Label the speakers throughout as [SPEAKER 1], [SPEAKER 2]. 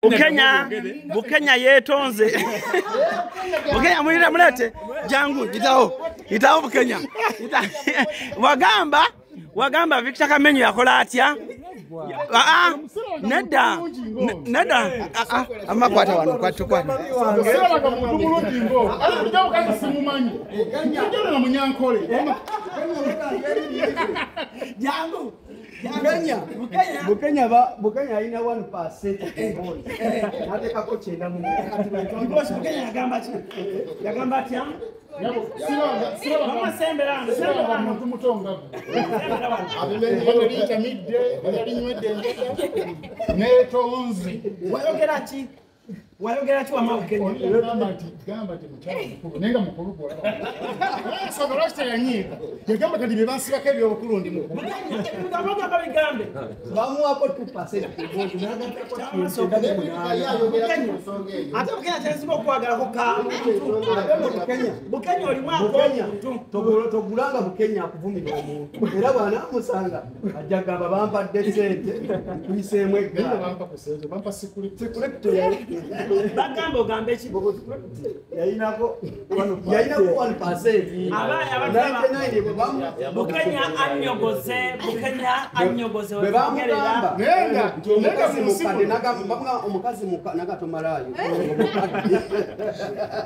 [SPEAKER 1] Bukenya, Bukenya yetonze. Bukenya mulira mulete jangu gitawo. Gitawo Bukenya. Wagamba, wagamba Victor Kamenyo yakola atya? Ah, neda. Neda. Ah, amakwata wano kwatu kwano.
[SPEAKER 2] Sera muntu mulungi ngo. Ali kujawo kazi simumanyi. Njalo na munyankole.
[SPEAKER 1] Jangu.
[SPEAKER 3] Bukenya, Bukenya ba Bukenya ina 1% boy. Nateka ko chenda mu.
[SPEAKER 1] Because Bukenya yagamba ki? Yagamba atya?
[SPEAKER 2] Sira
[SPEAKER 1] mama sembera
[SPEAKER 2] sembera muntu mutonga. Abimenye midde, yalinywedde netonzi.
[SPEAKER 1] Wayogera ki? Wayogera ki wama Bukenya?
[SPEAKER 2] Gamba nti gamba nti mukyala mukulu nenga mukulu bw'olaba. Ensonga lwaki teyanyiiga? Yagamba kati bye bansibako eby'obukulu ndi mukulu.
[SPEAKER 1] Gamba bigambe.
[SPEAKER 3] Bamuwako 2%.
[SPEAKER 1] Ate Bukenya kyensinga okwagalako ka Bukenya olimu ak'omuntu.
[SPEAKER 3] Togulanga Bukenya akuvumira omuntu. Era bw'anaamusanga ajja gamba bampadde ssente nkuyiseemu eggaali.
[SPEAKER 2] Bampa ku ssente, bampa sikulekito.
[SPEAKER 1] Bagamba ogambe ki?
[SPEAKER 3] Yayinako 1%.
[SPEAKER 1] Abaaya Bukenya annyogoze, Bukenya annyogoze.
[SPEAKER 3] Bwe bamugamba nti omukazi mukadde n'agamba omukazi n'agatomalayo.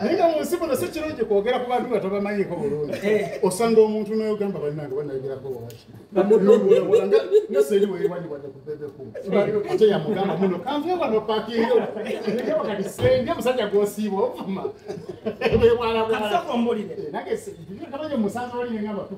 [SPEAKER 2] Naye mu nsi muno si kirungi kwogera ku bantu nga tobamanyiiko bulungi. Osanga omuntu n'ogamba bannange bannayogerako lwaki. Nga seeri weewanibwadde ku Bebe Cool. Ate yamugamba muno kanve wano pakinge. Kati senge musajja gw'osiiba ovuma.
[SPEAKER 1] Kasooka ombulire.
[SPEAKER 2] Nange kabaje musanze wali ngamba tu.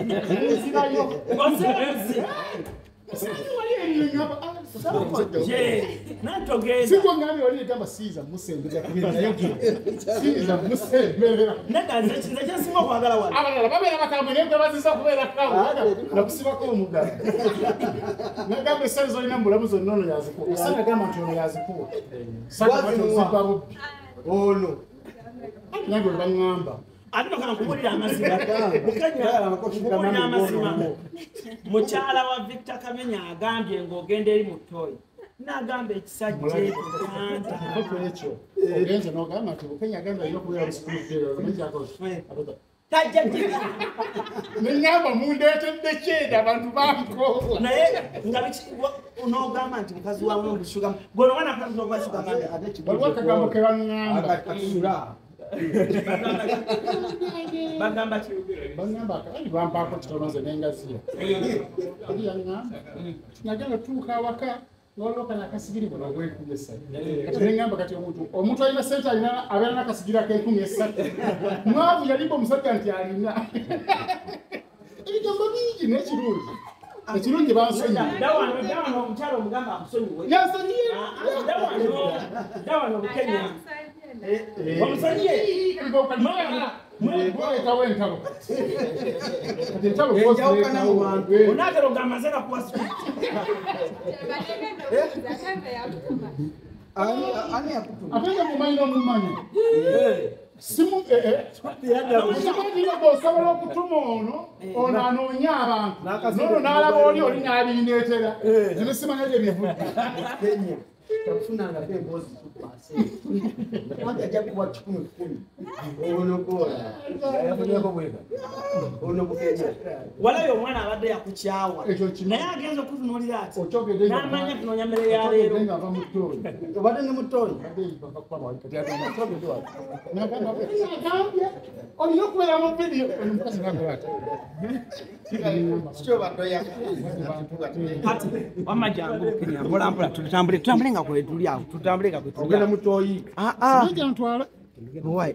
[SPEAKER 2] Nzirayo.
[SPEAKER 1] Osebuzi.
[SPEAKER 2] Siko ngambye wali gamba siiza musembeza kubira naye siiza musembera.
[SPEAKER 1] Nedda nze kyensinga okwagala wano.
[SPEAKER 2] Abalala babeera bakambwe naye gwe bazisa kubeera kawo nakusibako omugalo. Nagamba essente z'olina mu bulamu zonna ono yazikuwa. Osanga gamba nti ono yazikuwa. Sanga bubbi.
[SPEAKER 3] Ono.
[SPEAKER 2] Nange bwe baŋŋamba.
[SPEAKER 1] Ate no kankubulira amazima. Bukenya nkubulira amazima. Mukyala wa Victor Kamenyo agambye ng'ogenda eri mu ttooyi. N'agamba ekisajja ekyo.
[SPEAKER 2] Ekyo. Ogenze n'ogamba nti Bukenya agamba alina okubeera mu sikulu.
[SPEAKER 1] Tajja gira.
[SPEAKER 2] Ne ŋŋamba mundeetedde kyenda abantu bankoowa.
[SPEAKER 1] Naye nga n'ogamba nti mukazi wa Mulungu Sugar. Gwe omwana akazi wa Sugar Mami.
[SPEAKER 2] Waliwo akagambo ke baŋŋamba.
[SPEAKER 1] Bagamba ki?
[SPEAKER 2] Bagamba akali bampaako kitono nze n'engaziya. Oli yaŋŋamba. Nagenda tuuka awaka waliwo kano akasigiri buno ogw'enkumi esatu. Kati ne ŋŋamba kati omuntu alina ssente alina abeera n'akasigiri ak'enkumi esatu. Mwavu yalimba omusajja nti alina. Ebigambo bingi n'ekirungi. Ekirungi bansonyiwe.
[SPEAKER 1] Dawano omukyala omugamba akusonyiwe.
[SPEAKER 2] Yansonyiye.
[SPEAKER 1] Dawano Bukenya. Omusonyiye.
[SPEAKER 2] Bwoletawo entalo. Kati entalo
[SPEAKER 3] Enjawukana mu bantu.
[SPEAKER 1] Onaatera ogamba nze nakuwa script.
[SPEAKER 3] Ani yakutuma?
[SPEAKER 2] Ate nga mumanyi n'omumanyi. Simu osobola okutuma ono, ono anoonya abantu. N'ono n'alaba oli oli n'abindeetera. Nze ne simanya gye bivudde.
[SPEAKER 3] Kenya. Tafunanga emboozi 2%. Anti ajja kuwa 100 1,000. Ono gola. Ono Bukenya.
[SPEAKER 1] Walayo omwana abadde yakukyawa. Naye agenze okutunuulira ati. N'amanya kunoonya mmere ya leero.
[SPEAKER 2] Ava mu ttooyi.
[SPEAKER 3] Obadde ne mu ttooyi?
[SPEAKER 2] Nagambye olina okubeera mu vidiyo. Omukazi n'akola ati.
[SPEAKER 1] Kati wamma jangu Bukenya mpola mpola tutambule tutambule nga kwe tuli awo tutambule nga kwe tuli.
[SPEAKER 3] Ogenda mu ttooyi.
[SPEAKER 1] Ah.
[SPEAKER 2] Sijja ntwala.
[SPEAKER 1] Why?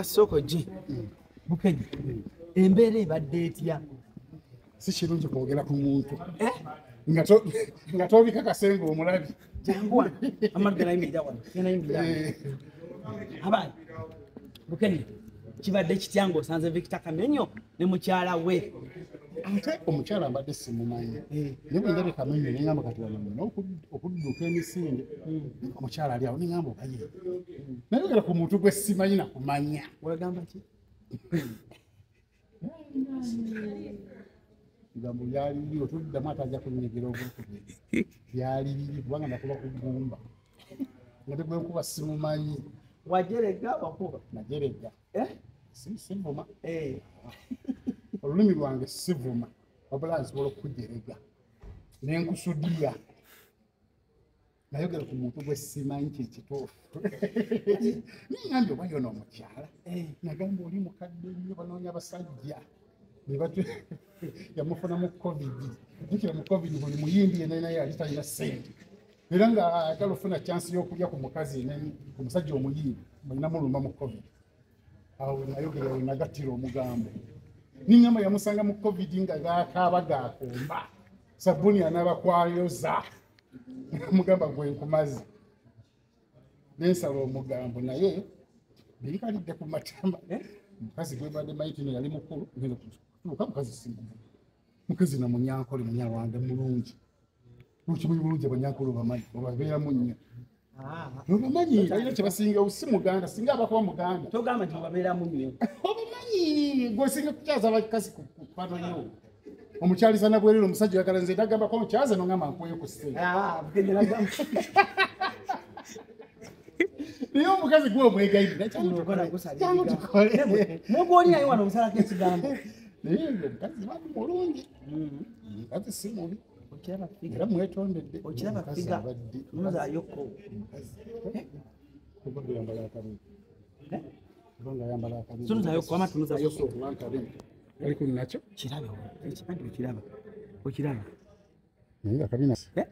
[SPEAKER 1] Soko gye. Bukenya. Embeera ebadde etya?
[SPEAKER 2] Si kirungi kwogera ku muntu. Nga tobikakase ng'omulabi.
[SPEAKER 1] Jangu wano. Amma tugenda yimirira wano. Tugenda yimirira wano. Abaana. Bukenya. Kibadde kitya ng'osanze Victor Kamenyo ne mukyala we?
[SPEAKER 2] Ate omukyala mbadde simumanyi. Naye bwe ndabye Kamenyo ne ŋŋamba kati wano nnina okudduka emisinde. Omukyala ali awo ne ŋŋamba obaye. Nayogera ku muntu gwe simanyi na kumanya.
[SPEAKER 1] Wagamba ki?
[SPEAKER 2] Ebigambo byali bibi otuddamu ate ajja kunyigira ogwokubiri. Byali bibi kubanga nakuba ku ggumba. Nga gwe nkuba simumanyi.
[SPEAKER 1] Wajerega wakuba?
[SPEAKER 2] Najerega.
[SPEAKER 1] Eh?
[SPEAKER 2] Sivuma.
[SPEAKER 1] Eh.
[SPEAKER 2] Olulimi lwange sivuma. Wabula nsobola okujerega. Ne nkusudiya. Nayogera ku muntu gwe simanyi kye kituufu. Ningambye oba yono omukyala. Nagamba oli mukadde nnyo banoonya abasajja. Yamufuna mu COVID. Jjukira mu COVID buli muyimbi yenna naye yali talina ssente. Era nga ayagala ofuna chance y'okulya ku mukazi ku musajja omuyimbi namulumba mu COVID. Awo nayogera we nagattira omugambo. Ningamba yamusanga mu COVID nga gaakaaba gaakomba. Sabbuuni anaaba kwayoza. Mugamba gwe nkumazi. Nensala omugambo naye binkalidde ku matama. Mukazi gwe badde manyi yali mukulu ngenda kutuuka mukazi si mukulu. Mukazi na munyankole munyarwanda mulungi. Okimanyi bulungi abanyankole obamanyi obabeeramu nnyo. Obamanyi balina kye basinga si muganda singa abakuba muganda.
[SPEAKER 1] Togamba nti obabeeramu nnyo.
[SPEAKER 2] Obamanyi gwe osinga kukyaza abakazi ku pano yo. Omukyaliza nabwerere omusajja oyagala nze ndagambako omukyaza n'ongamba nkuweyo ku ssente. Naye omukazi gwe omwegayirira kyangu tukole.
[SPEAKER 1] N'ogwoli naye wano omusalako ekigambo.
[SPEAKER 2] Naye omukazi bambi mulungi. Omukazi si mubi. Era mwetondedde.
[SPEAKER 1] Okiraba figa tunuzaayoko. Tunuzaayoko ama tunuzaayoko.
[SPEAKER 2] Aliko nakyo?
[SPEAKER 1] Kirabe. Ekipande okiraba. Okiraba.
[SPEAKER 2] Naye nga kabina. Nga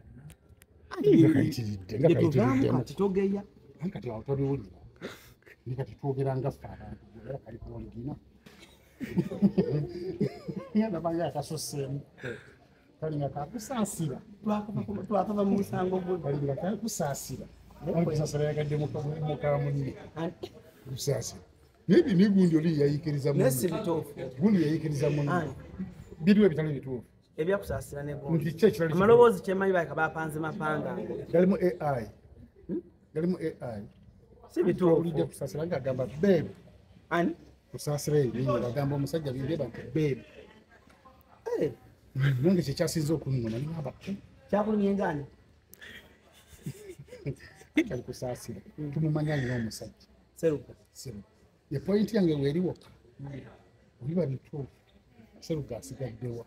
[SPEAKER 2] kayitiridde, nga kayitiridde.
[SPEAKER 1] Kati togeya.
[SPEAKER 2] Kati awo tobiwulira. Naye kati twogera nga ffe abantu era kali kuoligina. Ndaba nga akasusseemu. Kali nga kakusaasira.
[SPEAKER 1] Twakava mu musango gwo.
[SPEAKER 2] Kali nga kakusaasira. Omukusaasira yagadde muka munne. Kusaasira. Naye ni gundi oli yayiikiriza munne.
[SPEAKER 1] Si bituufu.
[SPEAKER 2] Gundi yayiikiriza munne. Biriwo ebitali bituufu.
[SPEAKER 1] Ebyakusaasira ne gundi.
[SPEAKER 2] Nti ki ekirala?
[SPEAKER 1] Amaloboozi kyemanyi baleka bapanze mapanga.
[SPEAKER 2] Galimu AI. Galimu AI.
[SPEAKER 1] Si bituufu.
[SPEAKER 2] Owulidde kusaasira ng'agamba babe.
[SPEAKER 1] Ani?
[SPEAKER 2] Kusaasira ebinyo bagamba omusajja bindeeba nti babe. Nange kye kyasinze okunnuma ningamba.
[SPEAKER 1] Kyakulumye ng'ani?
[SPEAKER 2] Kali kusaasira. Tumumanya nnyo omusajja.
[SPEAKER 1] Seruka.
[SPEAKER 2] Seruka. Ye point yange weeriwo. Oliba bituufu. Seruka asigaddewa.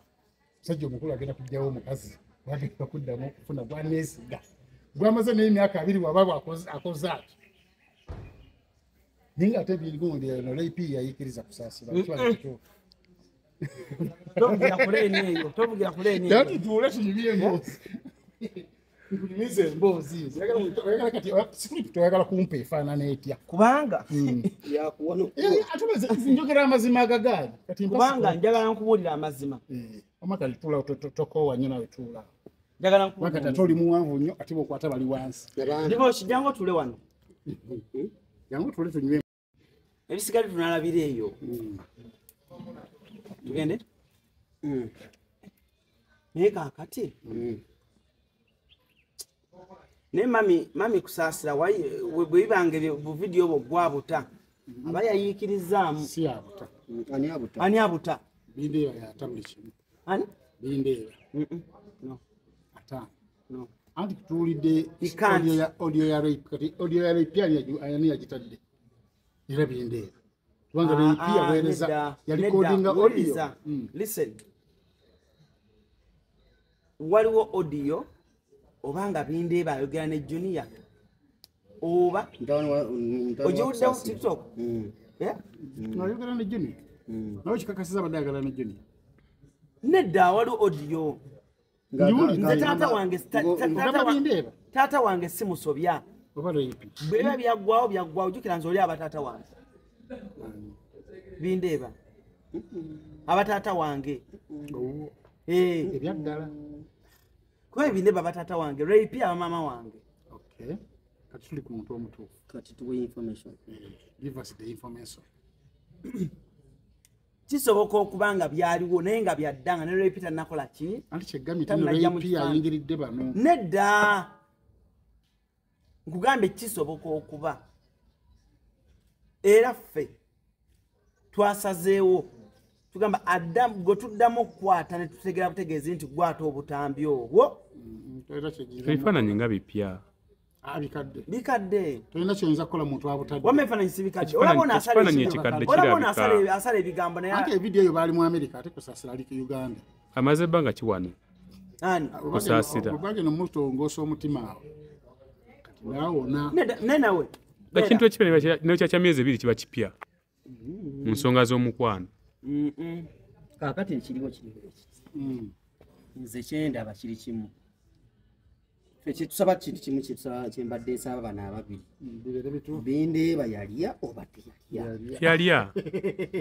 [SPEAKER 2] Omusajja omukulu agenda kuggyawo omukazi. Agenda kuddamu okufuna gwaneesiga. Gwamaze n'emyaka 2 waba akoze ati. Naye ng'ate ebigundi eno Ray-P yayiikiriza kusaasira. Kiba kituufu.
[SPEAKER 1] Tovugira ku leeni eyo. Tovugira ku leeni eyo.
[SPEAKER 2] Tutuule tunyumye emboozi. Nkunyumize emboozi. Oyagala kati script oyagala kumpa efaanana etya?
[SPEAKER 1] Kubanga
[SPEAKER 3] yakuwa
[SPEAKER 2] ate njogera amazima agagaali.
[SPEAKER 1] Kubanga njagala nkubuulira amazima.
[SPEAKER 2] Oma kati tuula tokoowa nnyo nawe tuula.
[SPEAKER 1] Njagala nkubuulira.
[SPEAKER 2] Kati ate oli muwanvu nnyo ate bw'okwata bali wansi.
[SPEAKER 1] Divoshi jangu otuule wano.
[SPEAKER 2] Jangu otuule tunywe.
[SPEAKER 1] Ebisigadde tunalabira eyo. Tugende? Naye kaakati. Naye mami kusaasira bwe bibanga buvidiyo obwo gwabuta. Aba yayiikirizaamu.
[SPEAKER 2] Si abuta.
[SPEAKER 3] Ani abuta?
[SPEAKER 1] Ani abuta?
[SPEAKER 2] Bindeeba yata buli kimu.
[SPEAKER 1] Ani?
[SPEAKER 2] Bindeeba.
[SPEAKER 1] No.
[SPEAKER 2] Ataano.
[SPEAKER 1] No.
[SPEAKER 2] Anti tuwulidde audio ya rape. Kati audio ya rape ani yagitadde? Era Bindeeba. Kubanga rape yaweereza yalikodinga audio.
[SPEAKER 1] Listen. Waliwo audio obanga Bindeeba ayogera ne Junior oba ogiwulidde ku TikTok.
[SPEAKER 2] Ayogera ne Junior. Nawe kikakasiza abadde ayagala ne Junior.
[SPEAKER 1] Nedda waliwo audio. Nze taata wange taata wange si musobya.
[SPEAKER 2] Oba Ray-P.
[SPEAKER 1] Bwe biba byaggwawo byaggwawo jjukira nze oli aba taata wange. Bindeeba. Aba taata wange.
[SPEAKER 2] Ebyaddala.
[SPEAKER 1] Kuba Bindeeba bataata wange, Ray-P aba maama wange.
[SPEAKER 2] Okay. Kati tuli ku muntu omutuufu.
[SPEAKER 3] Kati tuwe information.
[SPEAKER 2] Give us the information.
[SPEAKER 1] Kisoboka okuba nga byaliwo naye nga byadda nga ne Ray-P tannakola ki?
[SPEAKER 2] Anti kyegambye nti Ray-P ayingiridde bano.
[SPEAKER 1] Nedda. Nkugambye kisoboka okuba. Era ffe twasazeewo tugamba addamu gwe tuddamu okukwata ne tutegera butegeezi nti gwata obutambi obwo.
[SPEAKER 4] Ebifaananyi nga bipya.
[SPEAKER 2] Bikadde.
[SPEAKER 1] Bikadde.
[SPEAKER 2] Tolina kyoyinza kukola muntu abutadde.
[SPEAKER 1] Wamma ebifaananyi si bikadde. Olaba ono asala ebigambo naye.
[SPEAKER 2] Ate evidiyo eyo baali mu Amerika ate Kusaasira ali ku Uganda.
[SPEAKER 4] Amaze ebbanga ki wano?
[SPEAKER 1] Ani?
[SPEAKER 4] Kusaasira.
[SPEAKER 2] Bagenda omutongoosa omutima awo. Kati naawona.
[SPEAKER 1] Naye nawe.
[SPEAKER 4] Ekintu ekipya nekya kya myezi ebiri kiba kipya. Mu nsonga z'omukwano.
[SPEAKER 3] Kaakati ekiriwo kiri eki. Nze kyendaba kiri kimu. Tusaba kintu kimu kyembadde nsaba bano ababiri. Bindeeba yalya oba teyalya.
[SPEAKER 4] Yalya.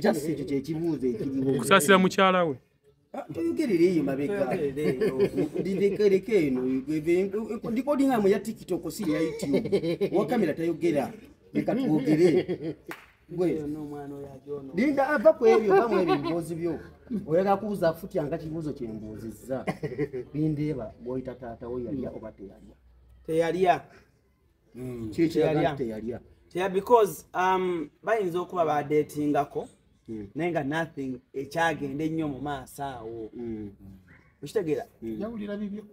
[SPEAKER 3] Just ekyo kyekibuuzo ekiriwo.
[SPEAKER 4] Kusaasira mukyala we.
[SPEAKER 3] Toyogerera eyo mabega. Ndirekereko eno. Ndikodinga mu ya TikTok si ya YouTube. Wa kamera tayogera. Leka twogere. Linda ava ku ebyo va mu ebyo ebibuuzo byo. Oyagala kubuuza futya nga kibuuzo kye mbuuzizza. Bindeeba bw'oyita taata wo yalya oba teyalya.
[SPEAKER 1] Teyalya.
[SPEAKER 3] Kiki teyalya?
[SPEAKER 1] Yeah, because bayinza okuba badeetingako naye nga nothing ekyagenda ennyo mu maaso awo. Okitegeera?
[SPEAKER 2] Yawulira bibyo.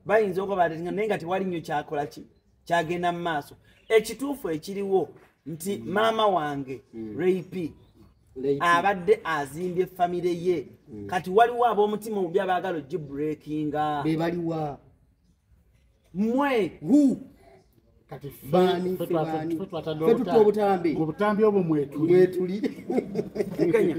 [SPEAKER 1] Bayinza okuba badeetinga naye nga tewali nnyo kyakola ki kyagenda mu maaso. Ekituufu ekiriwo nti maama wange Ray P abadde azimbye famire ye. Kati waliwo ab'omutima omubi abaagala ogibreakinga.
[SPEAKER 3] Be baliwa?
[SPEAKER 1] Mmwe.
[SPEAKER 3] Who?
[SPEAKER 2] Kati
[SPEAKER 3] baani
[SPEAKER 2] ffe
[SPEAKER 3] ffe obutambi.
[SPEAKER 2] Obutambi obwo mwetuli.
[SPEAKER 1] Kenya,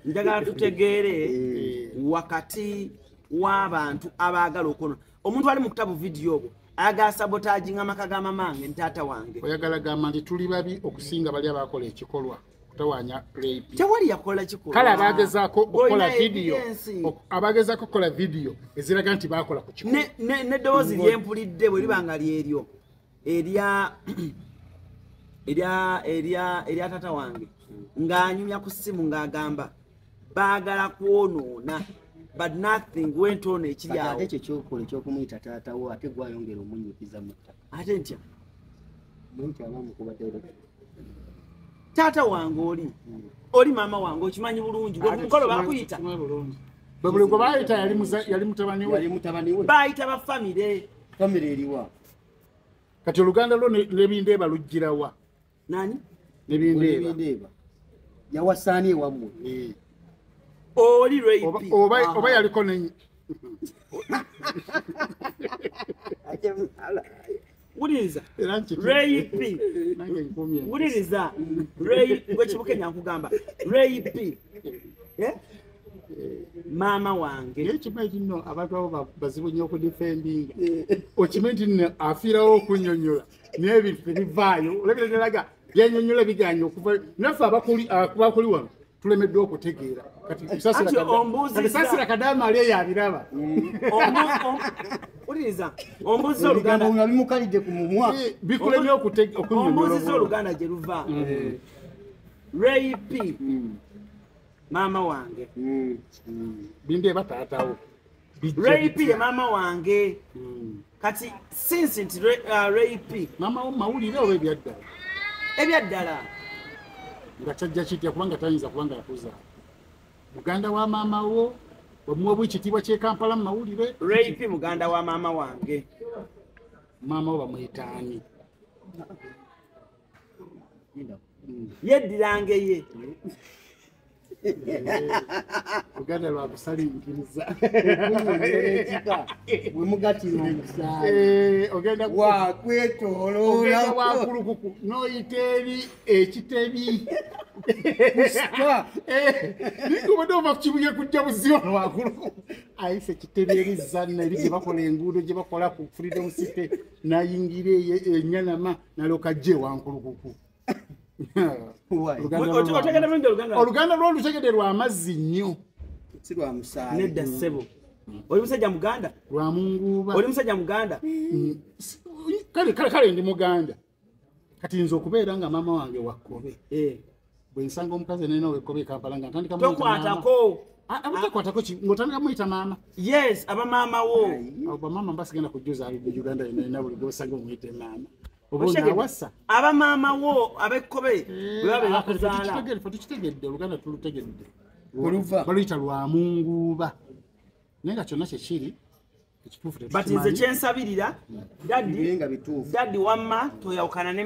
[SPEAKER 1] njagala tutegeere wakati w'abantu abaagala okwonona. Omuntu ali mu kutabu vidiyo obwo ayagala sabotaginga amaka ga mamange ne taata wange.
[SPEAKER 2] Oyagala gamba nti tuli babi okusinga bali abakola ekikolwa kutawanya rape.
[SPEAKER 1] Tewali yakola kikolwa.
[SPEAKER 2] Kale abagezaako okukola vidiyo, abagezaako okukola vidiyo eziraga nti baakola ku kikolwa.
[SPEAKER 1] N'eddoboozi lyempulidde bwe liba nga lyeryo erya tata wange ng'anyumya ku ssimu ng'agamba baagala kwonoona but nothing went on ekiri awo.
[SPEAKER 3] Ate ekyo kyokola ekyokumuyita taata wo ate gwayongera omunnyikiza mu ttaka.
[SPEAKER 1] Ate ntya?
[SPEAKER 3] Muyita abamukuba direct.
[SPEAKER 1] Taata wange oli maama wange okimanyi bulungi gwe mukolo bakuyita.
[SPEAKER 2] Bwe buli gwe baayita yali mutabani we.
[SPEAKER 3] Yali mutabani we.
[SPEAKER 1] Baayita ba famire.
[SPEAKER 3] Famire eriwa?
[SPEAKER 2] Kati oluganda lwo n'ebindeeba lujjira wa?
[SPEAKER 1] Nani?
[SPEAKER 2] N'ebindeeba.
[SPEAKER 3] Yawasaani ewammwe.
[SPEAKER 1] Oli Ray P.
[SPEAKER 2] Oba yaliko ne
[SPEAKER 1] Wuliriza. Ray P. Wuliriza. Ray gwe Kibukenya nkugamba. Ray P. Maama wange.
[SPEAKER 2] Naye kimanyi nti nno abantu abo bazibu nnyo okudefendinga. Okimanyi nti nno afiirawo okunnyonnyola naye ebintu tebivaayo. Olabira ddala byannyonnyola bigaanye okuva naffe abakuli wano tulemeddwa okutegeera. Kati Saasira Kadaama ali eyo abiraba.
[SPEAKER 1] Wuliriza. Ombuuzizza oluganda
[SPEAKER 3] nga bimukalidde ku mumwa.
[SPEAKER 2] Bikulemye okunnyola.
[SPEAKER 1] Ombuuzizza oluganda gye luva. Ray P. Maama wange.
[SPEAKER 2] Bindeeba taatawo.
[SPEAKER 1] Ray P ye maama wange. Kati since nti Ray P.
[SPEAKER 2] Maama wo mawulire oba ebyaddala?
[SPEAKER 1] Ebyaddala.
[SPEAKER 2] Nga kyajja kitya kubanga tayinza kubanga yakuzaala. Muganda wa maama wo bamuwa ekitiibwa ky'e Kampala mu mawulire.
[SPEAKER 1] Ray P muganda wa maama wange.
[SPEAKER 2] Maama wo bamuyita ani?
[SPEAKER 1] Yeddirange ye.
[SPEAKER 2] Uganda lwa kusalinkiriza.
[SPEAKER 3] Bwe mugattira omusaayi.
[SPEAKER 2] Ogenda
[SPEAKER 3] wakwetooloola.
[SPEAKER 2] Wakulukuku n'oyita eri ekitebi.
[SPEAKER 3] Kusika.
[SPEAKER 2] Obadde ova ku Kibuye kujja buziba Wakulukuku. Ayise ekitebi eri Zanna eri gye bakola enguudo gye bakola ku Freedom City n'ayingira eyo Enyanama n'alyoka ajja e Wankulukuku. Oluganda lwo olutegedde lwa mazzi nnyo.
[SPEAKER 3] Si lwa musaayi.
[SPEAKER 1] Nedda ssebo. Oli musajja muganda?
[SPEAKER 2] Lwa munguuba.
[SPEAKER 1] Oli musajja muganda?
[SPEAKER 2] Kale ndi muganda. Kati nze okubeera nga maama wange wa Kkobe. Bwe nsanga omukazi nena ow'Ekkobe e Kampala nga ntandika muyita maama.
[SPEAKER 1] Tokwatako.
[SPEAKER 2] Abatakwatako ki? Ng'otandika muyita maama.
[SPEAKER 1] Yes, aba maama wo.
[SPEAKER 2] Abo bamaama mba sigenda kujjuza Uganda yonna buli gw'osanga omuyite maama.
[SPEAKER 1] Aba maama wo ab'Ekkobe bwe baba bakuzaala.
[SPEAKER 2] Tukitegedde, Oluganda tulutegedde. Baluyita lwa munguuba. Naye nga kyonna kye kiri,
[SPEAKER 1] But nze kyensabirira, daddy,
[SPEAKER 3] Bibe nga bituufu.
[SPEAKER 1] daddy, wamma toyawukana ne